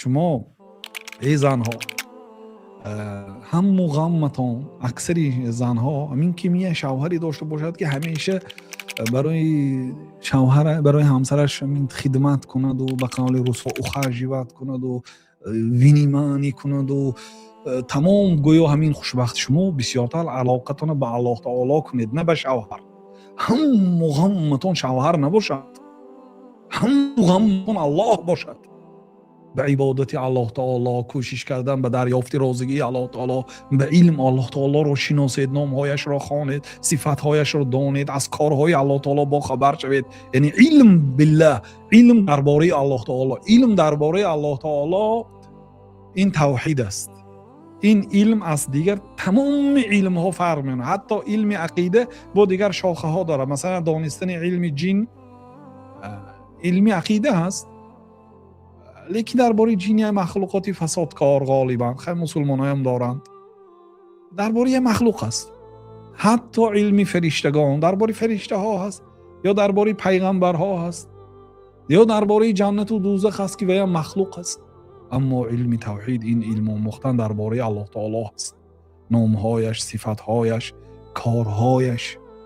Шумо, эй занҳо, ҳамму ғамматон, аксари занҳо ҳамин ки мия шавҳаре дошта бошад, ки ҳамеша барои шавҳара, барои ҳамсараш ҳамин хидмат кунаду, ба қавли русҳо, ухаживать кунаду, внимание кунаду, тамом, гӯё ҳамин хушбахт. Шумо бисёртар алоқатонро ба Аллоҳ таоло кунед, на ба шавҳар. Ҳамму ғамматон шавҳар набошад, ҳамму ғамматон Аллоҳ бошад. Ба ибодати Аллоҳ таоло кӯшиш кардан, ба дарёфти розигии Аллоҳ таоло, ба илм. Аллоҳ таолоро шиносед, номҳояшро хонед, сифатҳояшро донед, аз корҳои Аллоҳ таоло бохабар шавед. Яъне илм биллаҳ, илм дар бораи Аллоҳ таоло. Илм дар бораи Аллоҳ таоло ин тавҳид аст. Ин илм аз дигар тамоми илмҳо фарқ мекунад. Ҳатто илми ақида бо дигар шохаҳо дорад. Масалан, донистани илми ҷин илми ақида ҳаст, лекин дар бораи ҷин, як махлуқоти фасодкор ғолибан, хай, мусулмоноям доранд, дар бораи як махлуқ аст. Ҳатто илми фариштагон дар бораи фариштаҳо ҳаст, ё дар бораи пайғамбарҳо ҳаст, ё дар бораи ҷаннату дӯзах аст, ки ваям махлуқ аст. Аммо илми тавҳид ин илм омӯхтан дар бораи Аллоҳ таоло ҳаст: номҳояш, сифатҳояш, корҳояш,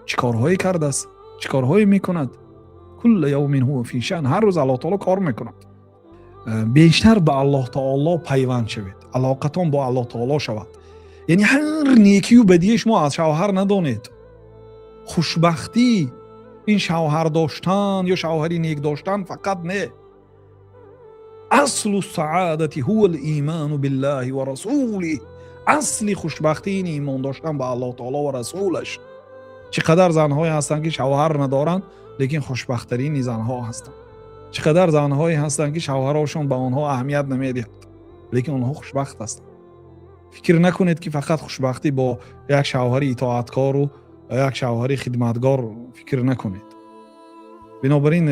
чӣ корҳое кардааст, чӣ корҳое мекунад. كل يوم هو في شأن. Ҳар рӯз Аллоҳ таоло кор мекунад. Бештар ба Аллоҳ таоло пайванд шавед, алоқатон бо Аллоҳ таоло шавад. Яъне ҳар некию бадие шумо аз шавҳар надонед. Хушбахтӣ ин шавҳар доштан ё шавҳари нек доштан фақат не. أصل السعادة هو الإيمان بالله ورسوله. Асли хушбахтӣ ин имон доштан ба Аллоҳ таоло ва расулаш. Чӣ қадар занҳое ҳастанд, ки шавҳар надоранд, лекин хушбахттарини занҳо ҳастанд. Чӣ қадар занҳое ҳастанд, ки шавҳарошон ба онҳо аҳамият намедиҳад, лекин онҳо хушбахт ҳастанд. Фикр накунед, ки фақат хушбахтӣ бо як шавҳари итоаткору як шавҳари хидматгор, фикр накунед. Бинобар ин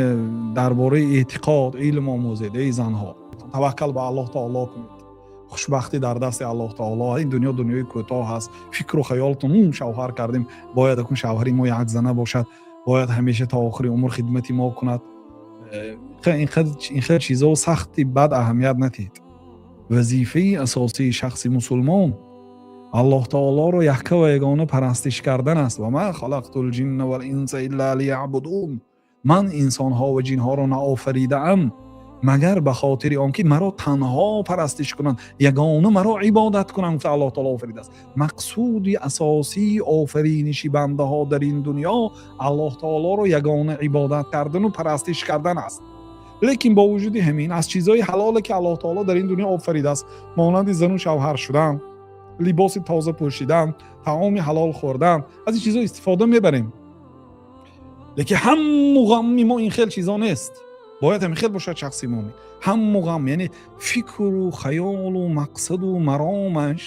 дар бораи эътиқод илм омӯзед, эй занҳо. Таваккал ба Аллоҳ таоло кунед. Хушбахтӣ дар дасти Аллоҳ таоло. Ин дунё дунёи кӯтоҳ ҳаст. Фикру хаёлтон шавҳар кардем, бояд акун шавҳари мо якзана бошад, бояд ҳамеша то охири умр хидмати мо кунад. Ин хел чизо сахти бад аҳамият надиҳед. Вазифаи асосии шахси мусулмон Аллоҳ таолоро якка ва ягона парастиш кардан аст. وما خلقت الجن والإنس إلا ليعبدون. Ман инсонҳо ва ҷинҳоро наофаридаам, магар ба хотири он ки маро танҳо парастиш кунанд, ягона маро ибодат кунанд, гуфта Аллоҳ таоло офаридааст. Мақсуди асосии офариниши бандаҳо дар ин дунё Аллоҳ таолоро ягона ибодат кардану парастиш кардан аст. Лекин бо вуҷуди ҳамин, аз чизҳои ҳалоле, ки Аллоҳ таоло дар ин дунё офаридааст, монанди зану шавҳар шудан, либоси тоза пӯшидан, таоми ҳалол хӯрдан, аз ин чизҳо истифода мебарем. Лекин ҳамму ғамми мо ин хел чизо нест. Бояд ҳамин хел бошад шахси мӯмин. Ҳамму ғам, яъне фикру хаёлу мақсаду маромаш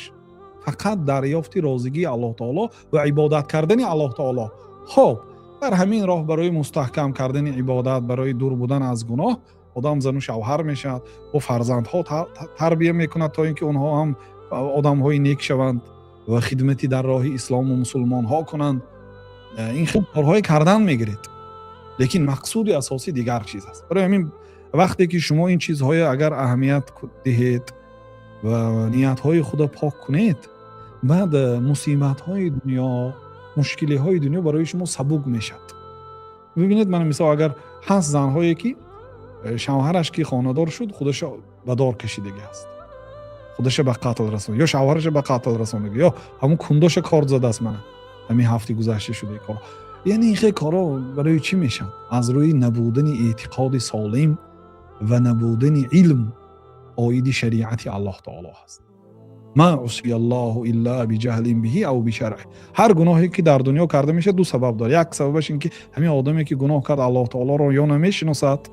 фақат дарёфти розигии Аллоҳ таоло ва ибодат кардани Аллоҳ таоло. Хоб, дар ҳамин роҳ, барои мустаҳкам кардани ибодат, барои дур будан аз гуноҳ, одам зану шавҳар мешавад, бо фарзандҳо тарбия мекунад, то ин ки онҳо ҳам одамҳои нек шаванд ва хидмати дар роҳи ислому мусулмонҳо кунанд. Ин хел корҳое кардан мегиред, лекин мақсуди асосӣ дигар чиз аст. Барои ҳамин, вақте ки шумо ин чизҳое агар аҳамият диҳед ва ниятҳои худо пок кунед, баъд мусибатҳои дунё, мушкилиҳои дунё барои шумо сабук мешавад. Бибинед, мана мисол, агар ҳаст занҳое, ки шавҳараш ки хонадор шуд, худашо ба дор кашидагӣ аст, худаша ба қатл расон ё шавҳараша ба қатл расондаги, ё ҳамун кундоша корд задааст. Мана ҳамин ҳафти гузашта шудаи кор. Яъне ин хел корҳо барои чӣ мешавад? Аз рӯи набудани эътиқоди солим ва набудани илм оиди шариати Аллоҳ таоло ҳаст. ما عصي الله إلا بجهل به أو بشرعه. Ҳар гуноҳе, ки дар дунё карда мешавад, ду сабаб дорад. Як сабабаш ин ки ҳамин одаме, ки гуноҳ кард, Аллоҳ таолоро ё намешиносад,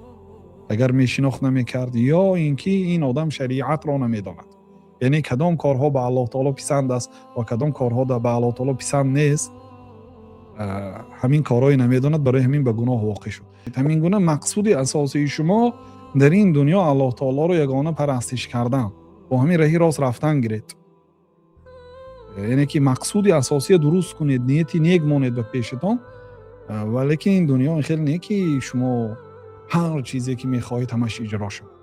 агар мешинохт, намекард, ё ин ки ин одам шариатро намедонад, яъне кадом корҳо ба Аллоҳ таоло писанд аст ва кадом корҳо ба Аллоҳ таоло писанд нест, ҳамин корҳое намедонад, барои ҳамин ба гуноҳ воқеъ шуд. Ҳамин гуна мақсуди асосии шумо дар ин дунё Аллоҳ таолоро ягона парастиш кардан, бо ҳамин раҳи рост рафтан гиред. Яъне ки мақсуди асосия дуруст кунед, нияти нек монед ба пешатон. Валекин ин дунё ин хеле не, ки шумо ҳар чизе, ки мехоҳед, ҳамаш иҷро шавад.